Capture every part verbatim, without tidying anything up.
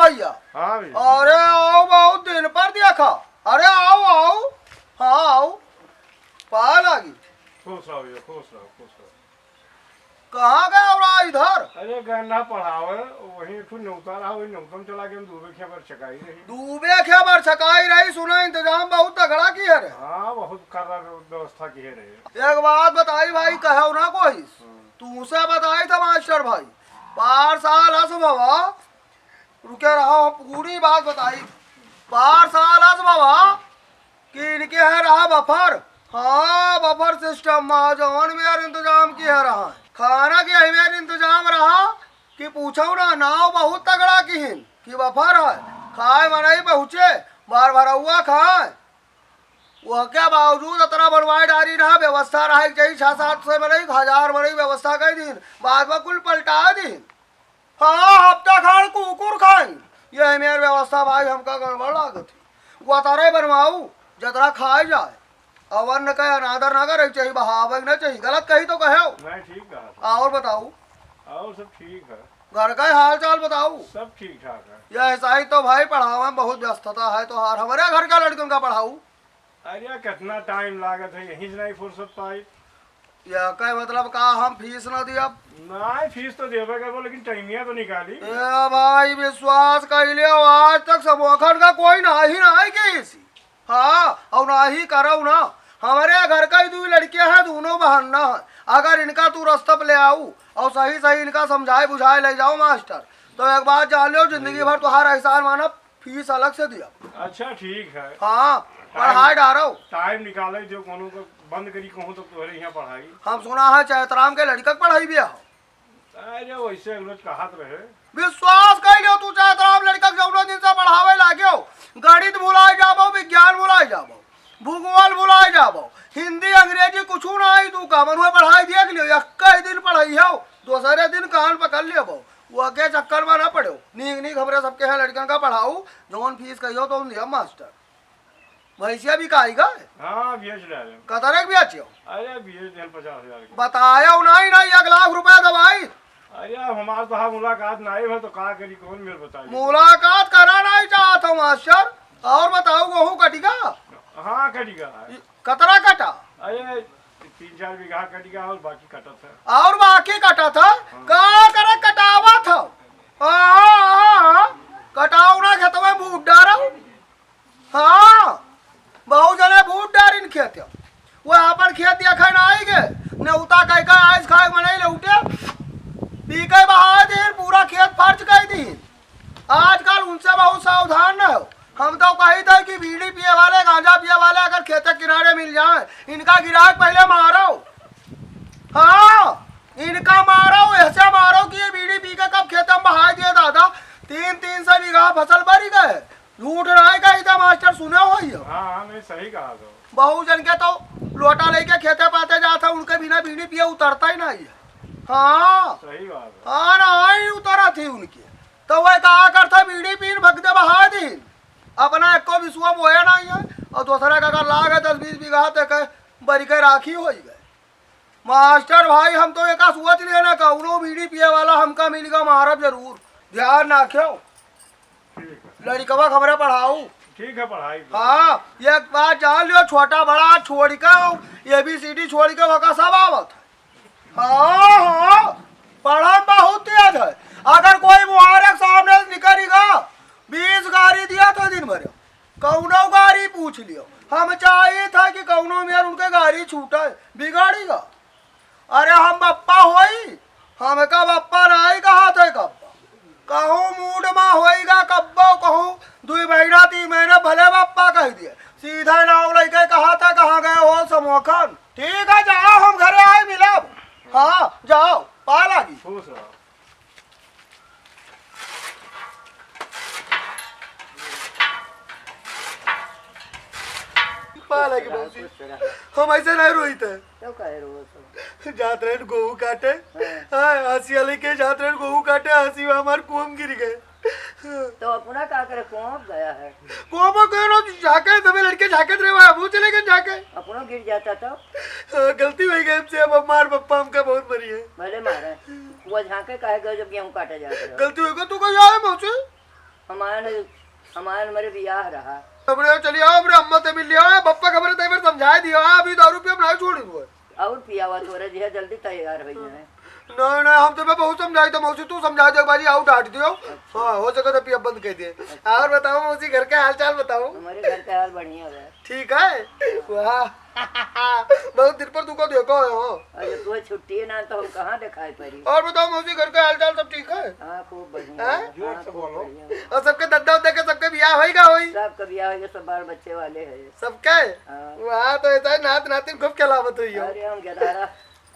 भैया। हाँ भैया। अरे आओ, बहुत दिन पर देखा। अरे आओ, आओ। हाँ, आओ। पाँव लागी। खुश रहो भैया, खुश रहो, खुश रहो। कहाँ गए हो रहा इधर? अरे गन्ना पढ़ावे, वहीं एक ठो नेवता रहा, वही नेवता में चला गए, हम दूबे खे भर छकाई रही। दूबे खे भर छकाई रही, सुना इंतजाम बहुत तगड़ा किहे रहे। हाँ, बहुत खराब व्यवस्था किहे रहे। एक बात बताई भाई, कहो ना कोई। हाँ। तुमसे बताई था मास्टर भाई, पार साल अस भवा, रुके रहा, हम पूरी बात बताई। पार साल अस भवा कि इनके है रहा बफर। हाँ, बफर सिस्टम मा जौन मेर इंतजाम किहे रहा। खाना के यही मेर इंतजाम रहा कि पूछो ना, नाव बहुत तगड़ा किहिन कि बफर है। खाए मनई पहुँचे, बार भरौआ खाए। वहके बावजूद अतरा बनवाए डारी रहा, व्यवस्था रहे के चाहिए, छह सात सौ मनई, हजार मनई व्यवस्था कइ दीन, बाद मा कुल पलटा दीन। हाँ, हफ्ता खान कुकुर खाई। यही मेर व्यवस्था भाई हमका गड़बड़ लागत है। वो अतरे बनवाऊ, जतरा खाए जाए। अवन न कहे, अनादर ना करे के चाहिए, बहावे के ना चाहिए। गलत कही तो कहे हो। नहीं, ठीक कहा था। और बताऊ? और सब ठीक है। घर का हाल चाल बताऊ? सब ठीक ठाक है। यह ऐसा ही तो भाई, पढ़ावे में बहुत व्यस्तता है तोहार। हमरे घर का लड़कन का पढ़ाऊ। अरे, कितना टाइम लागत है, यहीं से नहीं फुर्सत पाई। या कहे मतलब का हम फीस ना दियब? नहीं, फीस तो देबे करबो, लेकिन टाइमिया तो निकाली। ए भाई, विश्वास कर लियो, आज तक समोखन का कोई नाही, नाही किहिस। हाँ, और नाही करौ ना। हमरे घर का ही दुइ लड़कियां हैं, दोनों बहन ना है। अगर इनका तू रस्ता पे ले आऊ और सही सही इनका समझाए बुझाए ले जाओ मास्टर, तो एक बात जान लियो, जिंदगी भर तुहार एहसान मानब। फीस अलग से दिया। अच्छा, ठीक है। हाँ, टाइम, पढ़ाई डारो। टाइम निकाले जो कोनो को बंद करी कहूँ तो तोहरे यहाँ पढ़ाई। हम सुना है चैतराम के लड़का के पढ़ाई भी हो। अरे, वैसे रोज कहत रहे। विश्वास कर लियो तू, चैतराम लड़का के जौनो दिन से पढ़ावे लागे हो, गणित भुलाए जाबो, विज्ञान भुलाए जाबो, भूगोल भुलाए जाबो, हिंदी, अंग्रेजी कुछ ना आई, तू का मन हुआ पढ़ाई देख लियो, एक ही दिन पढ़ाई हो, दूसरे दिन कान पकड़ लेबो। वो के चक्कर में ना पड़ो। नीक नीक हमरे सबके यहाँ लड़कन का पढ़ाऊ, जौन फीस कहियो तो दिया मास्टर। भैंसिया बिकाई का? हाँ, बेच डाले। कतरे के बेचियो? अरे, बेच देन पचास हजार के। बतायो नहीं, नहीं, एक लाख रुपया दवाई। अरे, अब हमार तो हाँ मुलाकात नहीं है, तो का करी, कौन मेर बताई? मुलाकात करा नहीं चाहत हूँ मास्टर। और बताओ, गेहूँ कटिगा? हाँ, कटिगा। कतरा कटा? अरे, तीन चार बीघा कटिगा और बाकी कटत है। और बाकी कटत है? हाँ। का करे कटावत हो? हाँ, हाँ, हाँ, हाँ। कटाऊ ना खेतवे में बूट डारो। हाँ, बहुत जने बूट डारिन खेत। वो आपन खेत देखे ना आई गे। नेवता कह के आइस खाए मनई लौटे। पी के बहा दीन, पूरा खेत फर्ज कर दीन। आजकल उनसे बहुत सावधान रहो। हम तो कही थे कि बीड़ी पिए वाले, गांजा पिए वाले अगर खेते किनारे मिल जाए, इनका गिराक पहले मारो। हाँ, इनका मारो, ऐसे मारो कि ये बीड़ी पी के कब खेते में बहाई दिए दादा। तीन, तीन सौ बीघा फसल बरी गए। झूठ नाहीं कही था मास्टर, सुने हो ये। हाँ, हाँ, नहीं, सही कहा तो। बहुत जन के तो लोटा लेके खेते पाते जात है, उनके बिना बीड़ी पिए उतरता ही नहीं है। हाँ। सही बात है। हाँ, नहीं उतरा थी उनके। तो वह कहा करता, बीड़ी पीन भग दे बहा दीन। अपना एको बिसुआ बोया नहीं है, और दूसरा का अगर लाग है दस बीस बीघा, तो कहे, बरी के राखी होई गए। मास्टर भाई, हम तो एका सोच लिया ना, कौनो बीड़ी पिए वाला हमका मिल गया, मारब जरूर। ध्यान रखियो। ठीक है। लड़कवा खबरे पढ़ाऊ। ठीक है, पढ़ाई करो। हाँ, एक बात जान लियो, छोटा बड़ा छोड़ के, ए बी सी डी छोड़ के, वका सब आवत है। हाँ, हाँ, पढ़ा में बहुत तेज है। अगर कोई मुहारे के सामने से निकलेगा, बीस गारी दिया तो दिन भर, कौनो गारी पूछ लियो। हम चाहिए था कि कौनो मेर उनके गारी छूटे, बिगाड़ेगा। अरे हम बप्पा होई, हमका बप्पा नाहीं कहा थे कब्बा। कहूँ मूड मा होइगा कब्बो, कहूँ दुई महीना, तीन महीना भले बप्पा कह दिए। सीधा नाव लइके कहा था, "कहाँ गए हो समोखन?" ठीक है, जाओ, हम घरे आए मिलब। हाँ, जाओ, पा लागी। खुश रहो। पा लागी मौसी। हम ऐसे नहीं रोई थे। तब काहे रोवत हो? जात रहन गोहूँ काटे। हाँ। हाँ, हँसिया लेके जात रहन गोहूँ काटे, हँसी में हमार कोम गिर गए। तो अपना का करे, कोम गया है। कोम गए ना, झाँके, तबे लड़के झाँकत रहे, वहाँ भूत चले गए झाँके। अपनो गिर जाता तो? हाँ, गलती हो गई हमसे, अब हमार पप्पा हमका बहुत मरी है। भले मारे। वो झाँके काहे गए जब गेहूँ काटे जात रहे? गलती हो गई, तू कहीं आए मौसी? हमारे, हमारे मेरे बियाह रहा। हमरे चली आओ, हमरे अम्मा से मिल लियो, बप्पा के हमरे तय समझाए दियो, हाँ, अभी दारू पियब ना छोड़ी हुए। और पियावा तोरे जिया जल्दी तैयार हो जाए। नहीं, नहीं, हम तुम्हें बहुत समझाई तो मौसी, तू समझा दे एक बारी, आओ डांट दियो। अच्छा। हाँ, हो सके तो पियब बंद कर दे। अच्छा। और बताओ मौसी, घर के हाल चाल बताओ। हमारे घर का हाल बढ़िया है। ठीक है? वाह। बहुत दिन पर तुमको देखो है हो। अरे तू छुट्टी है ना, तो हम कहाँ दिखाई पड़ी? और बताओ मौसी, घर का हाल चाल सब ठीक है? हाँ, खूब बढ़िया। हाँ? हाँ, जोर से खूब बोलो। बढ़िया। और सबके दद्दा उद्दा के सबके बियाह होइगा होई? सबके बियाह होइगा, सब बाल बच्चे वाले हैं। सबके? हाँ। वाह, तो ऐसा है नात नातिन खूब खेलावत हुई हो। अरे हम गधारा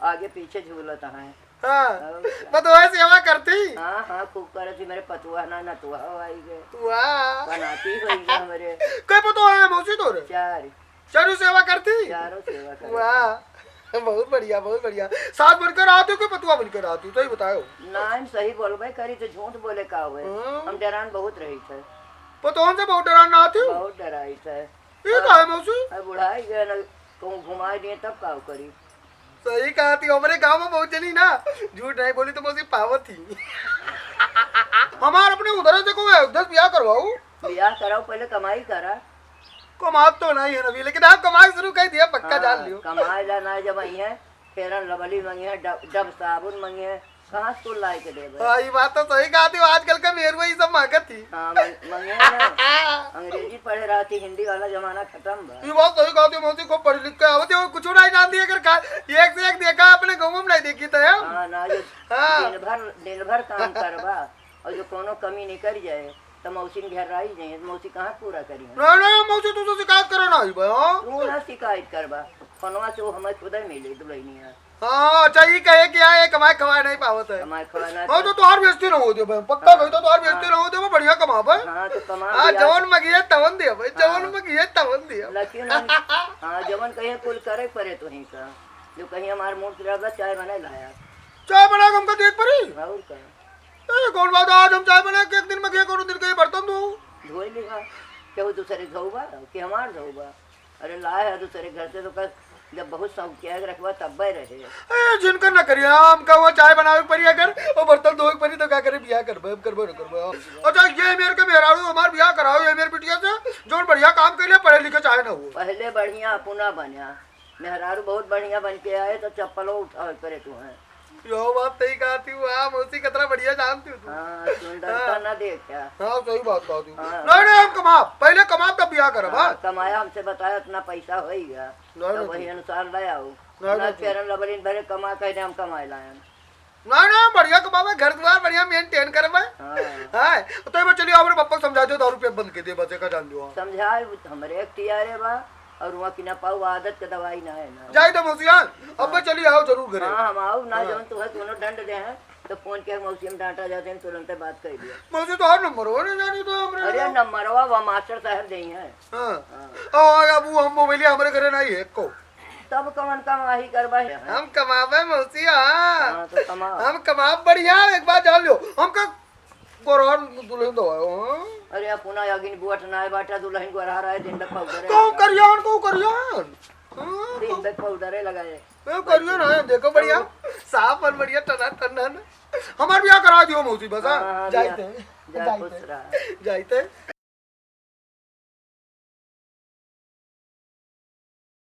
आगे पीछे झूलत हैं। हाँ। और क्या? पतोह सेवा करती? हाँ, हाँ, खूब करत ही। मेरे पतुआ ना नतुआ हो आई गए। वाह। बनाती होई गए हमरे। कई पतोह है मौसी तोरे? चार। चारों सेवा करती? चारों सेवा करती। वाह, बहुत बढ़िया, बहुत बढ़िया। सास बनकर आती हो कि पतुआ बनकर आती हो? सही बताओ। ना, हम सही बोलबे करी तो झूठ बोले का हुए? हाँ। हम डरान बहुत रही थे। पतोहन से बहुत डरान ना आती हो? बहुत डराई थे। ये का है मौसी? अब बुढ़ाई गए ना, कहूँ घुमाई दिए तब का करी? सही कहा थी, हमरे गाँव में बहुत जनी ना, झूठ नहीं बोली तो मौसी पावत थी। हमार अपने उधर से को है, उधर बियाह करवाऊ। बियाह कराओ, पहले कमाई करा। कमात तो नहीं है अभी, लेकिन आप कमाई शुरू कर दिया, पक्का हाँ, जान लियो। कमाई ला ना जब आई है, Fair and Lovely मंगी है, डब, डब साबुन मंगी है, कहाँ से कुल लाई के देबे? हाँ, ये बात तो सही कहा थी, आजकल के मेहरुआ ये सब मांगत थी। हाँ, मंग-, मंगी है ना। अंग्रेजी पढ़े रहती, हिंदी वाला जमाना खत्म बा। ये बात सही कहा थी, मौसी खूब पढ़ लिख के आवत है, वो कुछ नहीं जानती है, अगर का, एक से एक देखा, अपने गाँव में नहीं देखी तो है। हाँ, ना, जो हाँ। दिन भर, दिन भर काम करबा, और जो कोनो कमी निकल जाए, तो मौसी ने घेराई जाए, मौसी कहाँ पूरा करी है? नहीं, नहीं, मौसी, तू तो शिकायत करे ना आई बे, हाँ? तू ना शिकायत करबा, फोनवा से वो हमें खुदे मिले, दुल्हनिया। हाँ, अच्छा, ये कहे कि यहाँ ये कमाए खवाए नहीं पावत है। कमाए खवाए नहीं हाँ, तो पावत। तोहार बेइज्जती ना हो दे बे, पक्का हाँ। कही तो तोहार बेइज्जती हाँ। ना हो दे बे, बढ़िया कमाबे। हाँ, तो कमा हाँ, दिया। जवन मगिए तवन दे बे, जवन हाँ। मगिए तवन दे। लेकिन हम, हाँ, जवन कहिए कुल करे परे तो ही का, जो कहीं हमार मूड खराब बा, चाय बनाए लाया। चाय बना के हमका देख परी? और का? ए, कौन बात है, आज हम चाय बना के एक दिन में गए, कोनो दिन के बर्तन धो। धोई लिहा, केहू दूसरे धोबा, कि हमार धोबा? अरे लाए है दूसरे घर से तो कर, जब बहुत शौक किया है रखबा तब्बे रहे। ए, जिनकर ना करिया, हम का हुआ चाय बनावे के परी अगर, वो बर्तन धोवे के परी तो का करे, बियाह करबे, हम करबे न करबे। अच्छा, ये मेर के मेहरारू हमार बियाह कराओ, ये मेर बिटिया से, जोन बढ़िया काम कैले, पढ़े लिखे चाहे ना हो। पहले बढ़िया अपना बना, मेहरारू बहुत बढ़िया बन के आए तो चप्पलो उठावे परे तू है। यो बात सही कहा थी, वाह, मौसी कितना बढ़िया जानती हो तू। हाँ, सुंदरता हाँ। ना देखा। हाँ, सही बात कहा तू। हाँ। नहीं, नहीं, हम कमाब, पहले कमाब तब बियाह करब, हाँ, हाँ। कमाया हमसे बताया इतना पैसा होइगा, नहीं, तो नहीं, वही तू अनुसार ले आओ। नहीं, ना नहीं, तू Fair and Lovely भरे कमा के हम कमाए लायन। नहीं, नहीं, बढ़िया कमाबे, घर दुआर बढ़िया maintain करबे। हाँ। हाँ, तो ये चलिए, हमरे पप्पा को समझा दो, दारू पिए बंद कर दे, बस एक जान दो। समझाए, हमरे अख्तियारे बा। और वहाँ की ना पाऊ, आदत के दवाई ना है ना। जाई तो मौसियान, अब हाँ। चली आओ जरूर घरे। हाँ, हम आओ ना, हाँ। जौन तुम्हें कोनो दंड दे हैं, तो फोन के मौसी हम डांटा जाते हैं, तुरंते बात कर लिया। मौसी तो हर नंबर हो, नहीं जानी तो हमरे अरे, नंबर। नंबरवा वो मास्टर साहब दे हैं। हाँ। हाँ। ओ, अब वो हम मोबाइल हमरे घरे नहीं है, को। तब कवन कमाही करबा है? हम कमाबे मौसी, हाँ। हाँ, तो कमाओ। हम कमाब बढ़िया, एक बात जान लो, हमका गोरहन दुल्हन दवाओ, हाँ? अरे, अपना अगिन बुअट नाय बाटा, दुल्हन गोरहा रहे, दिन भर पाउडरे कहूँ लगाए। करियान, कहूँ करियान। हाँ, दिन भर पाउडरे लगाए। ए, करियो ना, देखो बढ़िया, तो साफ और बढ़िया, टना टन। हमार बियाह करा दियो मौसी, बस, हाँ? हाँ, हाँ, जाइत बियाह। है, जा, जाइत खुश है, रहा। जाइत है।